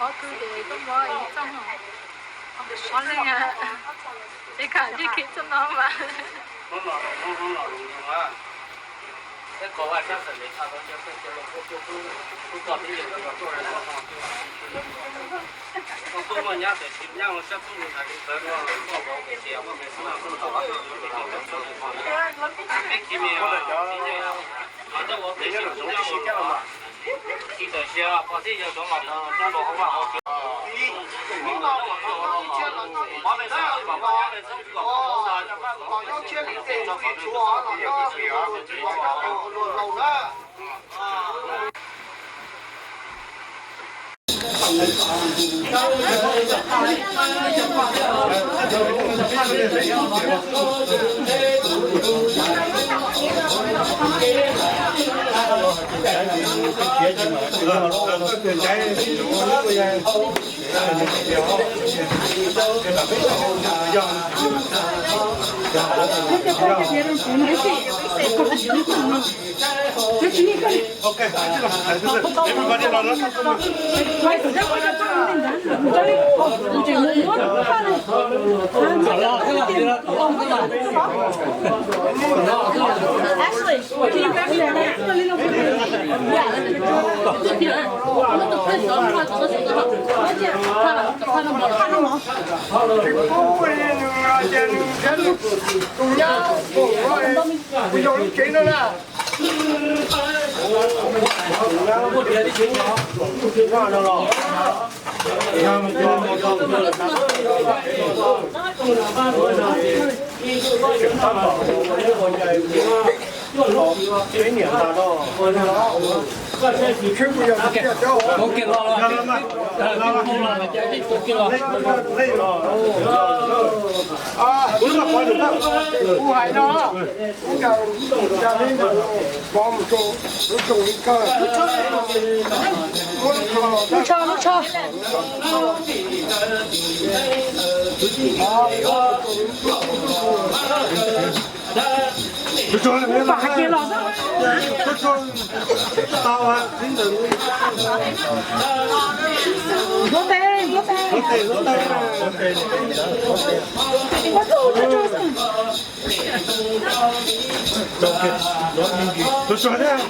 Qhov twg ces koj muab ib txoj no. Ob leeg, es khav cia kiv txoj no mas. Kuv hais no, kuv cov li ntawd, pov mus rau lub tsoom li kawg. Lub tsho, lub tsho. Pom hais tias los xwb. Ntuav tes, ntuav tes. Ntuav tes, ntuav tes.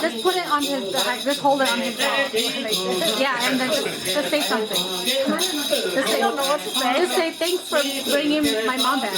Just put it on his, like, just hold it on his jaw. Yeah, and then just, just say something. Just say, just say thanks for bringing my mom back.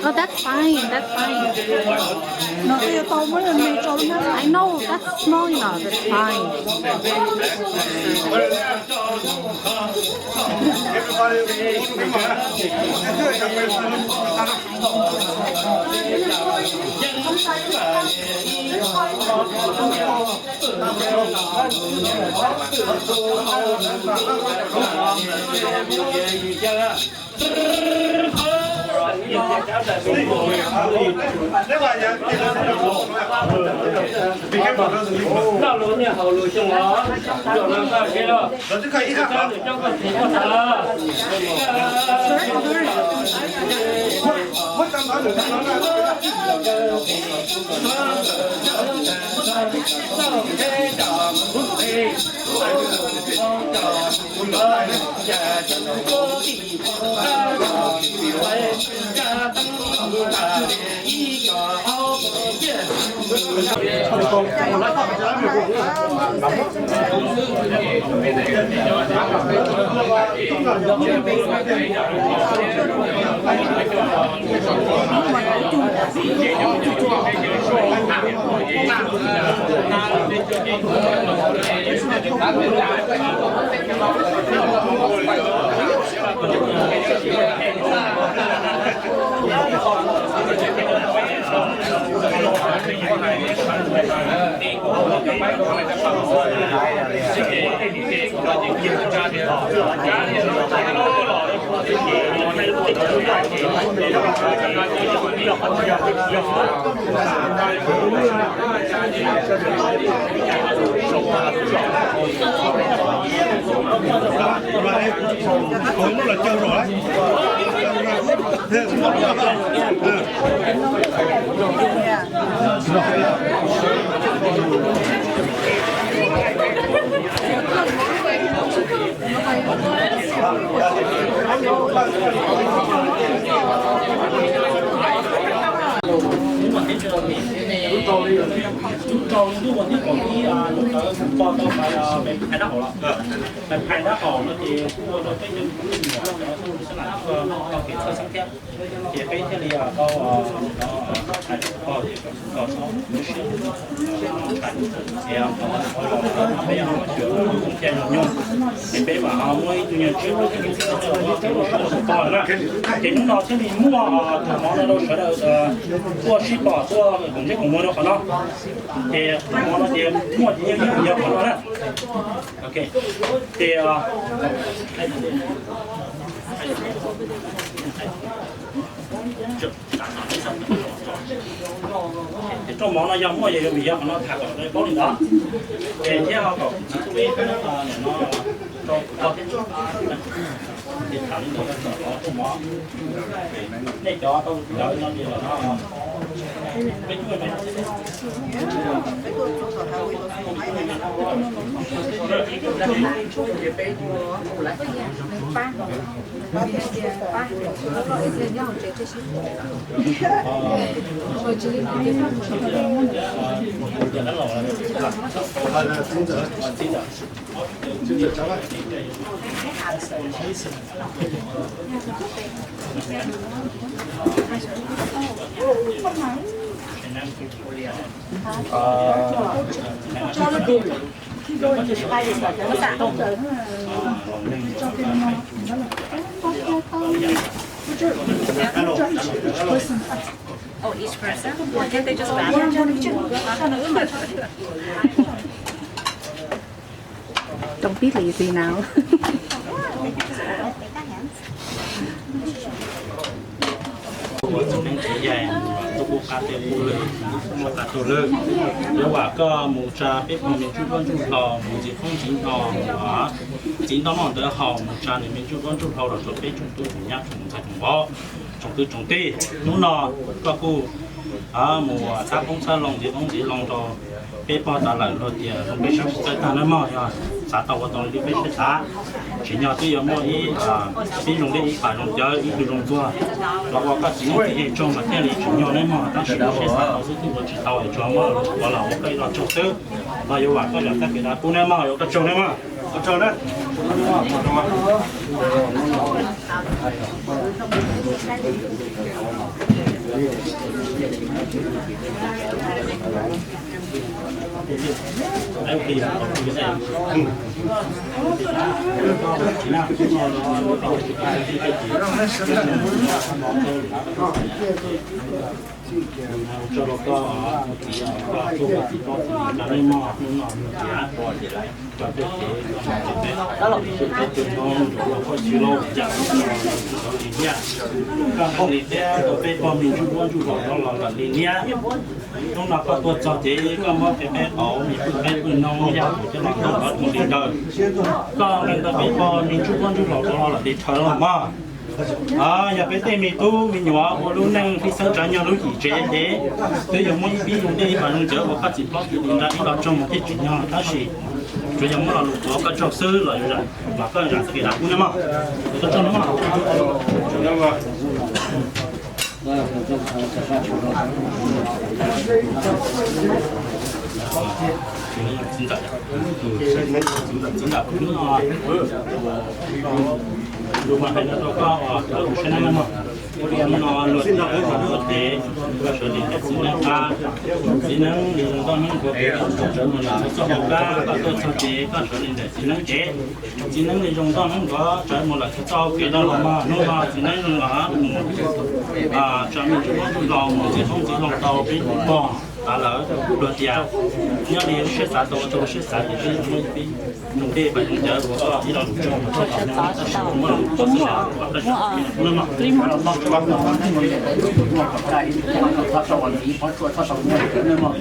Oh, that's fine. That's fine. I know that's small enough. It's fine. Ntuj vas thib kaum ib, nws tawv kuv pog tau pais, pais dab haus los, pais pais dab haus no ces kuj ua rau peb cov me tub me nyuam cov tub xab nas kuj noj tau kev txhawj xeeb thiab. Ces peb thiaj li tau hais rau kuv pog ces kom kuv pog txhob tu siab, txhob tham, ces peb yog tus ntseeg nyuj, ces peb mam ho muab ib tug nyuag tsiab ua ib tug tsiab rau kuv pog na. Ces hnub no thiaj li muaj tus mov no rau sawv daws tuaj sib pom tuaj koom ntsej koom muag rau qhov no. Ces tus mov no ces muaj ces yeej yog qhov no na. Ok, ces ces rooj mov no yog muaj yog vim yog qhov no tham kom sawv daws paub li ntawd. Ces thiab ho kom kuv txiv tub ib hnub no rau kuv pog thiab, ces tham li ntawd kom rooj mov. Nej cov tau ntawd no ces lawm no, peb cuaj Oh, each person? Why can't they just grab it? Don't be lazy now. Ua txiv neeb txiv yaig, tub qub qab teb qub lwg, suav tas tuag lwg, yuav vam koj mus tsa peb pog me ntsuj duab ntsuj hlauv, mus ntxiv qoob ntxiv hno, mus txiv ntoj noj ntawv haus, mus tsa nws me ntsuj duab ntsuj hlauv los rau peb tsoom tub tsoom nyab tsoom ntxhais tsoom vauv, tsoom kwv tsoom tij. Hnub no koj kuj mus txhab qoob txhab loo ntxiv qoob ntxiv loo rau peb pog tas lawm, luag tias zoo peb sab tsis txawj tag nawb mog, yog xav tau ua tau li peb sib xav. Tsim nyog twb yuav muaj ib pib zoo dej ib pas zoo cawv ib tug zoo txuag los ua koj txiv neeb txiv yaig tsaug mas thiaj li tsim nyog nawb mog, tab sis sib xav tau xwb twb ua tsis tau es tsuas muab ua los ua koj ib lo tsaug xwb. Mas yuav vam koj zam txoj kev dav pub nawb mog, yuav koj tsaug nawb mog. Ua tsaug nawb. Tso rau koj, koj tuaj txiv tub txiv nyab nej mog, hnub no tiav rau peb kev, peb tus no ntsuav los koj tsis lauj, yam li thiab koj nqaij li thiab rau peb pog me ntsuj duab ntsuj hlauv rov los lawm li thiab. Hnub no koj tuaj txog ces koj muab peb peb qauv me pwj qaib pwj noog yaj tus coj los ntaus rov tus li ntawd. Koj nqee tau peb pog me ntsuj duab ntsuj hlauv rov los lawm li rhawv los mog. Yog peb tej me tub me nyuam ua lub neej pib xeeb tsav nyog lub yim tsev ces twb yuav muaj ib pib zoo dej ib pas zoo cawv ua koj txiv plob txiv li ntawd ib lo tsaug mus thiaj tsim nyog, tab sis tsuas yog muab lo lus tuav koj tsaug xwb los yuav zam, mas koj zam txoj kev dav pub nawb mog. Koj tsaug nawb mog. Txiv ntxawm, txiv ntxawm, txiv ntxawm, txiv ntxawm, lus mas hais no rau koj, koj ua siab neeb nawb mog. Hnub no luag tias luag cev, koj sawv li ntawm txiv neeb qab, txiv neeb li zoo nkauj hnub nkuav kev los tsawv mus lawm txog hauv qab, koj tuaj txog ces koj sawv li ntawm txiv neeb cev, txiv neeb li zoo nkauj hnub nkuav tsawv mus lawm txog hauv kev los los mog. Hnub no txiv neeb zoo los mus tsa me ntsuj duab ntsuj hlauv mus ntxiv qoob ntxiv loo tau peb tus pog tas lawm. Luag tias nyob li lub siab xav tau ua tau lub siab xav ces peb yuav muaj ib pib zoo dej pas zoo cawv ua koj ib lo lus tsaug mus txog thaum no, tab sis muab lo lus tsaug xwb los koj zam txoj kev dav pub nawb mog.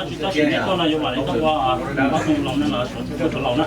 Tsis tau sim neb tuaj no yuav mam li tuaj ua ob tug loo ne los suav tug tuaj rau laus na.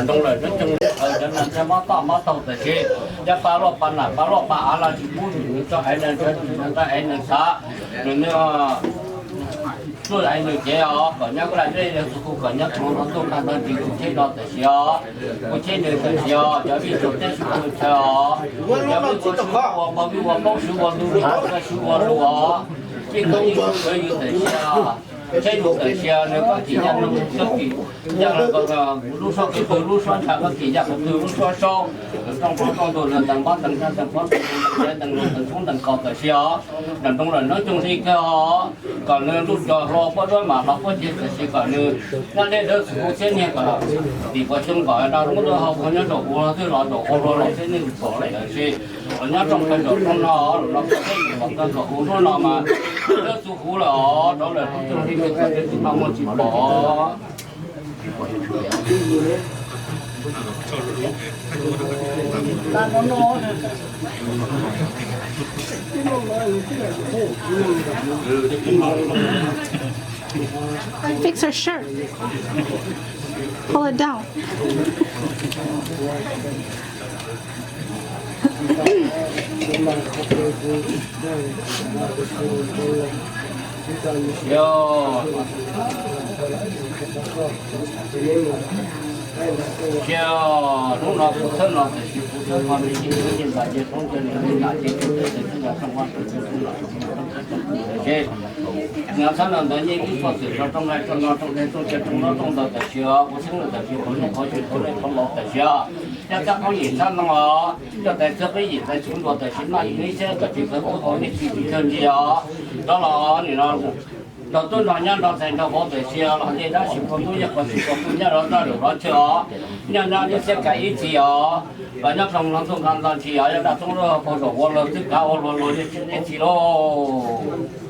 nram nroog lawm nyob tsees li, cov neeg thiaj mob toj mob taug tam sim, cov pa loj pa nam pa loj pa av los tsis pub nws tso ev neeg, tso ev neeg xav, nws tuaj ev nws cev os, kom nyob kaj dej, hu kom nyob txog no tuaj kaj ntug ris kuv cheb no tam sim os, kuv cheb nws tam sim os, cov vij tsaus teb sib tw chaw os, cov vij ua sib ua, pog vij ua paub sib ua lus, sib ua lus os, vij koj vij sib khwv yus tam sim os, cheb yus tam sim os, nws koj kim yaj nws koj kim yaj, lub suab qhwv qhwv lub suab ntsha, koj kim yaj qhwv qhwv lub suab saub, rooj plaub rooj ntug, nws teem pob teem ntsag teem pob teem ntoo teem tshoob teem kaus tam sim os, nram nroog lawm nyob tsees li kawg os, kom nws lub cov hluas puab duab mam los puab ces tam sim kom nws naj dej dawb txhua hauv txhiab niag kom tim pos xyoo kom nrog lub ntuj hau kho nyob zaum huv los twb los zaum huv los los txhiab niag pom lawm tam sim los nyob rooj kawg zaum rooj no los los txhiab niag pom kawg zaum huv hnub no mas dawb txhua huv lawm os, rov lawm tub tug li kom tej txiv maj muaj tsis pom. Fix her shirt. Pull it down. Yog, yog hnub no kuv txhawb no tam sim kuv txhawb qhov me ntsis, ntsis npam ces poob ces nws li nam ces kuv txhawb ces txhawb yog rooj vaj rooj tsev, rooj vaj rooj tsev, nws txhawb no ntawd nyiaj ib txoj xwm tso rooj nqaij rooj no rooj dej rooj ceg rooj nab rooj ntawd tam sim os, kuv txhawb no tam sim qhov noj qhov xyuas qhov lej qhov los tam sim os. Coj txoj qoob yim txhob ntoo os, coj tais txwv qib yim tais txwv ntuas tam sim no ib siab koj tsis txawj ua hauj nej tsis tsis kawg ntsis os. Rov los nim no nrog tub nrog nyab nrog ntxhais nrog vauv tam sim los nce dab sim pog tub yog qhov tsis pog tub nyab los nrog lwm qhov chaw os. Nyob nyob ib siab kav ib txhis os, los nyob ploog hlo ntuj nqa nto ntsis os, yog dab toob lub pog zaum ua luag twb kav ua luag luag nej txhis lauj.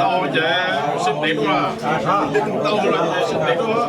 Tau ces sib ntev dua, tau ces sib ntev dua.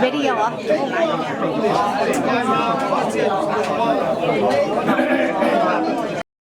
Video.